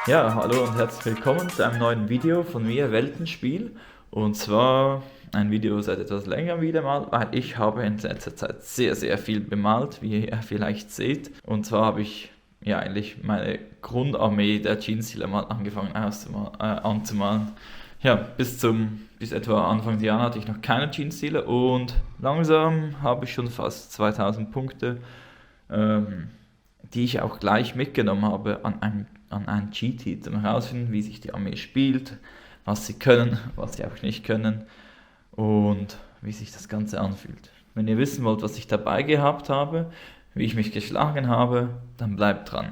Ja, hallo und herzlich willkommen zu einem neuen Video von mir, Weltenspiel. Und zwar ein Video seit etwas länger wieder mal, weil ich habe in letzter Zeit sehr, sehr viel bemalt, wie ihr vielleicht seht. Und zwar habe ich ja eigentlich meine Grundarmee der Genestealer mal angefangen anzumalen. Ja, bis etwa Anfang des Jahres hatte ich noch keine Genestealer und langsam habe ich schon fast 2000 Punkte, ähm, die ich auch gleich mitgenommen habe an ein Cheat-Sheet, um herauszufinden, wie sich die Armee spielt, was sie können, was sie auch nicht können und wie sich das Ganze anfühlt. Wenn ihr wissen wollt, was ich dabei gehabt habe, wie ich mich geschlagen habe, dann bleibt dran.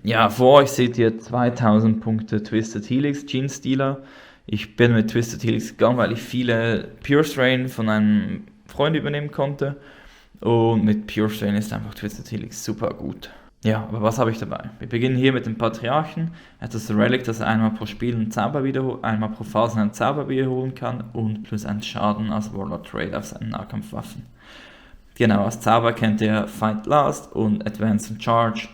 Ja, vor euch seht ihr 2000 Punkte Twisted Helix Genestealer. Ich bin mit Twisted Helix gegangen, weil ich viele Pure Strain von einem Freund übernehmen konnte. Und mit Pure Strain ist einfach Twisted Helix super gut. Ja, aber was habe ich dabei? Wir beginnen hier mit dem Patriarchen. Er hat das Relic, dass er einmal pro Spiel einen Zauber einmal pro Phase einen Zauber wiederholen kann und plus einen Schaden als Warlord Trade auf seinen Nahkampfwaffen. Genau, als Zauber kennt ihr Fight Last und Advance and Charge,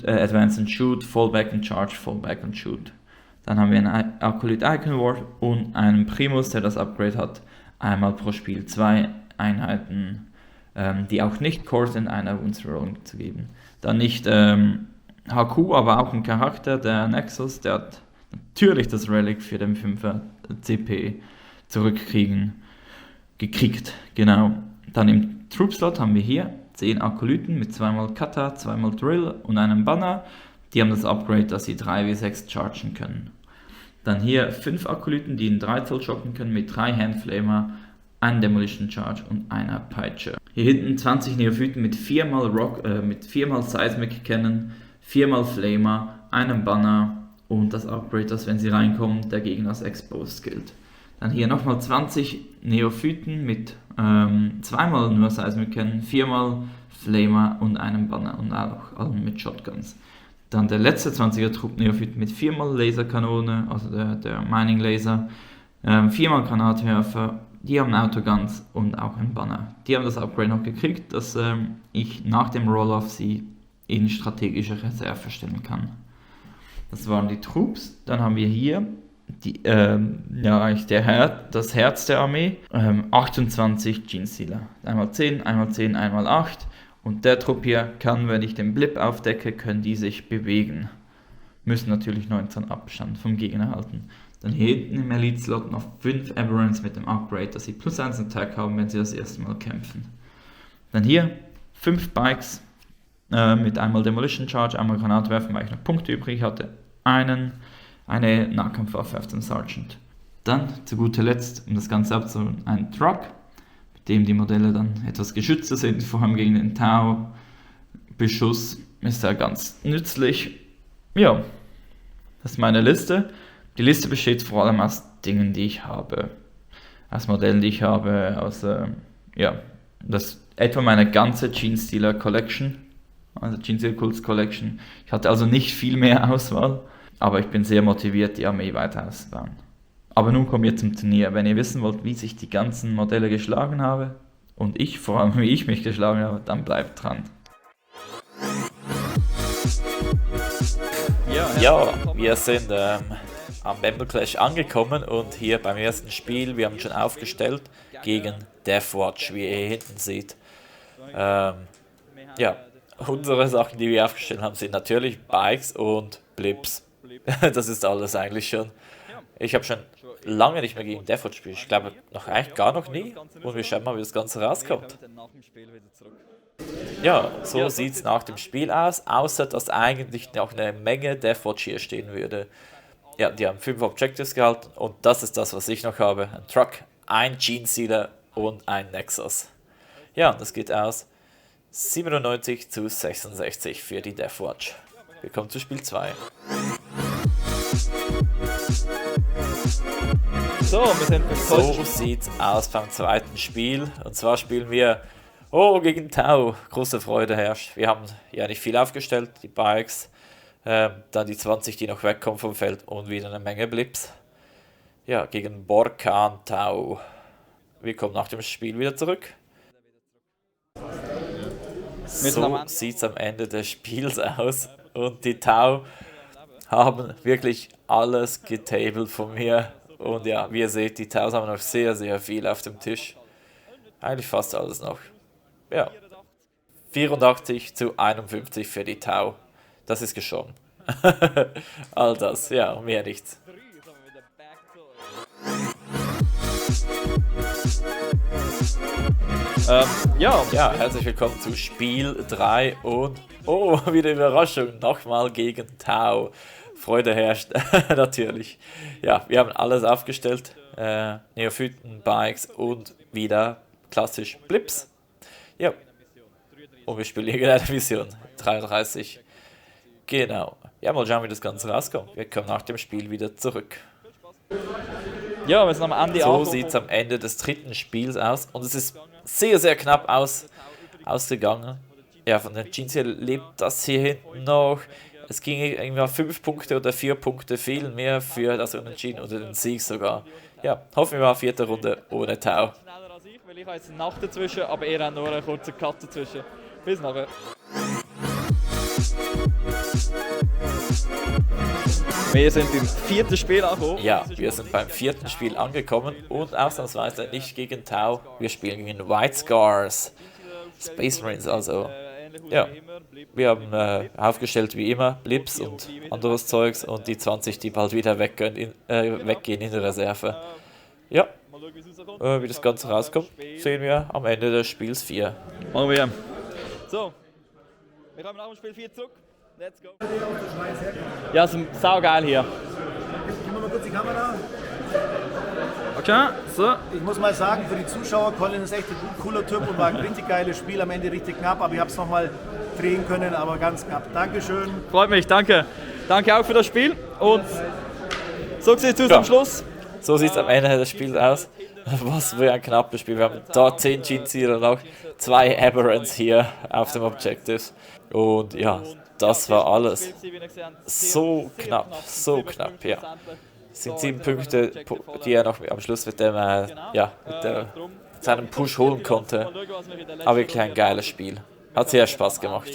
Advance and Shoot, Fallback and Charge, Fallback and Shoot. Dann haben wir einen Acolyte Icon Ward und einen Primus, der das Upgrade hat, einmal pro Spiel 2 Einheiten, die auch nicht Core sind, einer Wounds-Rolling zu geben. Dann nicht HQ, aber auch ein Charakter, der Nexus, der hat natürlich das Relic für den 5er CP gekriegt. Genau. Dann im Troop-Slot haben wir hier 10 Akolyten mit zweimal Kata, zweimal Drill und einem Banner. Die haben das Upgrade, dass sie 3w6 chargen können. Dann hier 5 Akolyten, die in 3 Zoll schocken können mit 3 Handflamer, ein Demolition Charge und einer Peitsche. Hier hinten 20 Neophyten mit 4x Seismic Cannon, 4x Flamer, einem Banner und das Upgrade, dass wenn sie reinkommen, der Gegner als Exposed gilt. Dann hier nochmal 20 Neophyten mit 2x nur Seismic Cannon, 4x Flamer und einem Banner und auch allen mit Shotguns. Dann der letzte 20er Trupp Neophyten mit 4x Laserkanone, also der Mining Laser, 4x Granatwerfer, die haben Autoguns und auch einen Banner. Die haben das Upgrade noch gekriegt, dass ich nach dem Roll-Off sie in strategische Reserve stellen kann. Das waren die Troops. Dann haben wir hier das Herz der Armee. 28 Genestealer. Einmal 10, einmal 10, einmal 8. Und der Trupp hier kann, wenn ich den Blip aufdecke, können die sich bewegen. Müssen natürlich 19 Abstand vom Gegner halten. Dann hier hinten im Elite-Slot noch 5 Aberrants mit dem Upgrade, dass sie plus 1 Attack haben, wenn sie das erste Mal kämpfen. Dann hier 5 Bikes mit einmal Demolition Charge, einmal Granatwerfen, weil ich noch Punkte übrig hatte. Eine Nahkampfwaffe auf den Sergeant. Dann zu guter Letzt, um das Ganze abzuholen, ein Truck, mit dem die Modelle dann etwas geschützter sind, vor allem gegen den Tau-Beschuss ist er ganz nützlich. Ja, das ist meine Liste. Die Liste besteht vor allem aus Dingen, die ich habe, aus Modellen, die ich habe, das etwa meine ganze Genestealer Collection, also Genestealer Cults Collection. Ich hatte also nicht viel mehr Auswahl, aber ich bin sehr motiviert, die Armee weiter auszubauen. Aber nun kommen wir zum Turnier. Wenn ihr wissen wollt, wie sich die ganzen Modelle geschlagen habe und vor allem wie ich mich geschlagen habe, dann bleibt dran. Ja, wir sind am Bamble Clash angekommen und hier beim ersten Spiel, wir haben schon aufgestellt gegen Deathwatch, wie ihr hier hinten seht. Unsere Sachen, die wir aufgestellt haben, sind natürlich Bikes und Blips. Das ist alles eigentlich schon. Ich habe schon lange nicht mehr gegen Deathwatch gespielt. Ich glaube eigentlich gar noch nie. Und wir schauen mal, wie das Ganze rauskommt. Ja, so sieht es nach dem Spiel aus, außer dass eigentlich noch eine Menge Deathwatch hier stehen würde. Ja, die haben 5 Objectives gehalten und das ist das, was ich noch habe. Ein Truck, ein Genestealer und ein Nexus. Ja, das geht aus 97:66 für die Deathwatch. Wir kommen zu Spiel 2. So sieht's aus beim zweiten Spiel. Und zwar spielen wir gegen Tau. Große Freude herrscht. Wir haben ja nicht viel aufgestellt, die Bikes. Dann die 20, die noch wegkommen vom Feld und wieder eine Menge Blips. Ja, gegen Borkan Tau. Wir kommen nach dem Spiel wieder zurück. So sieht es am Ende des Spiels aus. Und die Tau haben wirklich alles getabelt von mir. Und ja, wie ihr seht, die Taus haben noch sehr, sehr viel auf dem Tisch. Eigentlich fast alles noch. Ja. 84-51 für die Tau. Das ist geschoben. All das, ja, und mehr nichts. Ja, herzlich willkommen zu Spiel 3 und oh, wieder Überraschung, nochmal gegen Tau. Freude herrscht, natürlich. Ja, wir haben alles aufgestellt, Neophyten, Bikes und wieder klassisch Blips. Ja, und wir spielen irgendeine Mission, 33. Genau, ja, mal schauen, wie das Ganze rauskommt. Wir kommen nach dem Spiel wieder zurück. Ja, wir sind am Ende. So sieht es am Ende des dritten Spiels aus und es ist sehr, sehr knapp ausgegangen. Ja, von den Jeans hier lebt das hier hinten noch. Es ging irgendwie 5 Punkte oder 4 Punkte fehlen mehr für das Unentschieden oder den Sieg sogar. Ja, hoffen wir mal 4. Runde ohne Tau. Schneller als ich, weil ich habe jetzt eine Nacht dazwischen, aber ihr habt nur einen kurzen Cut dazwischen. Bis nachher. Wir sind im 4. Spiel angekommen. Ja, wir sind beim 4. Spiel angekommen und ausnahmsweise nicht gegen Tau. Wir spielen gegen White Scars. Space Marines also. Ja, wir haben aufgestellt wie immer Blips und anderes Zeugs und die 20, die bald wieder weggehen in die Reserve. Ja, wie das Ganze rauskommt, sehen wir am Ende des Spiels 4. Machen wir. So, wir kommen nach dem Spiel 4 zurück. Let's go. Ja, es ist saugeil hier. Gib mir mal kurz die Kamera. Okay, so. Ich muss mal sagen, für die Zuschauer, Colin ist echt ein cooler Typ und war ein richtig geiles Spiel, am Ende richtig knapp, aber ich habe es nochmal drehen können, aber ganz knapp. Dankeschön. Freut mich, danke. Danke auch für das Spiel und so sieht es aus am Schluss. So sieht es am Ende des Spiels aus. Was für ein knappes Spiel. Wir haben da 10 Jeans-Zieher und auch 2 Aberrants hier auf dem Objectives. Und ja, das war alles. So knapp, ja. Es sind 7 Punkte, die er noch am Schluss mit seinem Push holen konnte. Aber wirklich ein geiles Spiel. Hat sehr Spaß gemacht.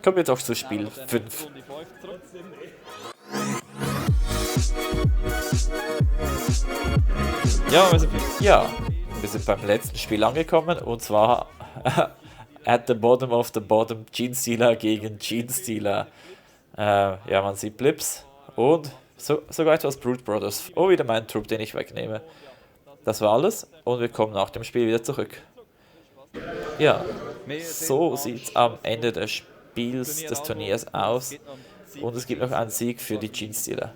Kommen wir doch zu Spiel 5. Ja, wir sind beim letzten Spiel angekommen und zwar at the bottom of the bottom, Genestealer gegen Genestealer. Ja, man sieht Blips und sogar etwas Brute Brothers. Oh, wieder mein Trupp, den ich wegnehme. Das war alles und wir kommen nach dem Spiel wieder zurück. Ja, so sieht es am Ende des Spiels, des Turniers aus. Und es gibt noch einen Sieg für die Genestealer.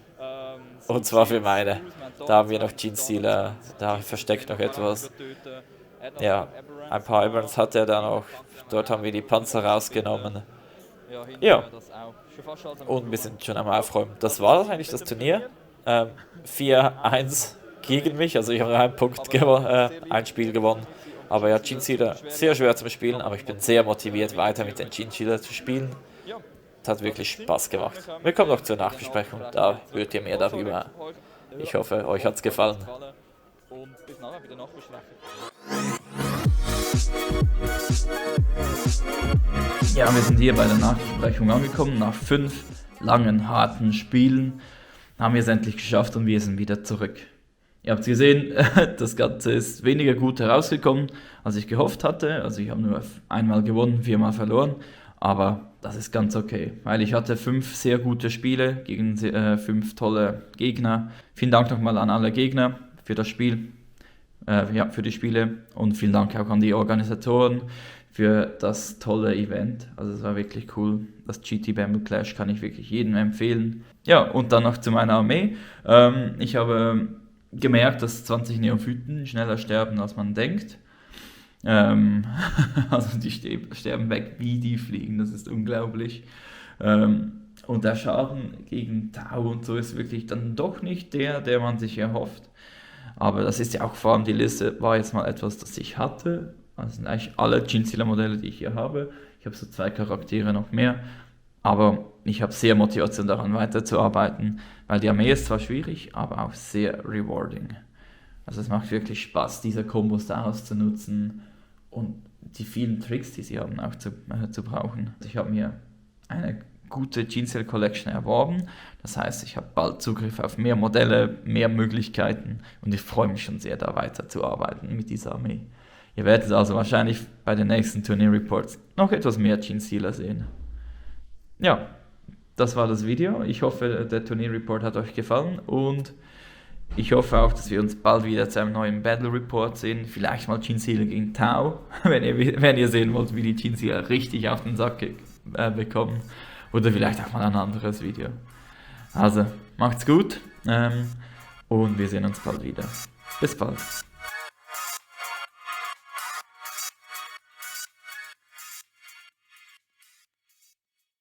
Und zwar für meine. Da haben wir noch Genestealer, da versteckt noch etwas. Ja, ein paar Aberrants hat er dann auch. Dort haben wir die Panzer rausgenommen. Ja, und wir sind schon am Aufräumen. Das war das eigentlich, das Turnier. 4-1 gegen mich, also ich habe einen Punkt ein Spiel gewonnen. Aber ja, Genestealer, sehr schwer zum Spielen, aber ich bin sehr motiviert, weiter mit den Genestealer zu spielen. Es hat wirklich Spaß gemacht. Wir kommen noch zur Nachbesprechung, da hört ihr mehr darüber. Ich hoffe, euch hat es gefallen. Und bis nachher bei der Nachbesprechung. Ja, wir sind hier bei der Nachbesprechung angekommen. Nach 5 langen, harten Spielen haben wir es endlich geschafft und wir sind wieder zurück. Ihr habt gesehen, das Ganze ist weniger gut herausgekommen, als ich gehofft hatte. Also ich habe nur einmal gewonnen, 4-mal verloren. Aber das ist ganz okay, weil ich hatte 5 sehr gute Spiele gegen 5 tolle Gegner. Vielen Dank nochmal an alle Gegner für das Spiel, für die Spiele und vielen Dank auch an die Organisatoren für das tolle Event. Also es war wirklich cool. Das GT Bamble Clash kann ich wirklich jedem empfehlen. Ja, und dann noch zu meiner Armee. Ich habe gemerkt, dass 20 Neophyten schneller sterben, als man denkt. Also die sterben weg, wie die fliegen, das ist unglaublich. Und der Schaden gegen Tau und so ist wirklich dann doch nicht der man sich erhofft. Aber das ist ja auch vor allem, die Liste war jetzt mal etwas, das ich hatte. Das sind eigentlich alle Genestealer-Modelle, die ich hier habe. Ich habe so 2 Charaktere noch mehr. Aber ich habe sehr Motivation daran weiterzuarbeiten, weil die Armee ist zwar schwierig, aber auch sehr rewarding. Also es macht wirklich Spaß, diese Kombos da auszunutzen und die vielen Tricks, die sie haben, auch zu brauchen. Ich habe mir eine gute Gene Seal Collection erworben. Das heißt, ich habe bald Zugriff auf mehr Modelle, mehr Möglichkeiten und ich freue mich schon sehr, da weiterzuarbeiten mit dieser Armee. Ihr werdet also wahrscheinlich bei den nächsten Turnierreports noch etwas mehr Gene Sealer sehen. Ja, das war das Video. Ich hoffe, der Turnierreport hat euch gefallen und ich hoffe auch, dass wir uns bald wieder zu einem neuen Battle Report sehen. Vielleicht mal Gene Sealer gegen Tau, wenn ihr sehen wollt, wie die Gene Sealer richtig auf den Sack bekommen. Oder vielleicht auch mal ein anderes Video. Also, macht's gut und wir sehen uns bald wieder. Bis bald.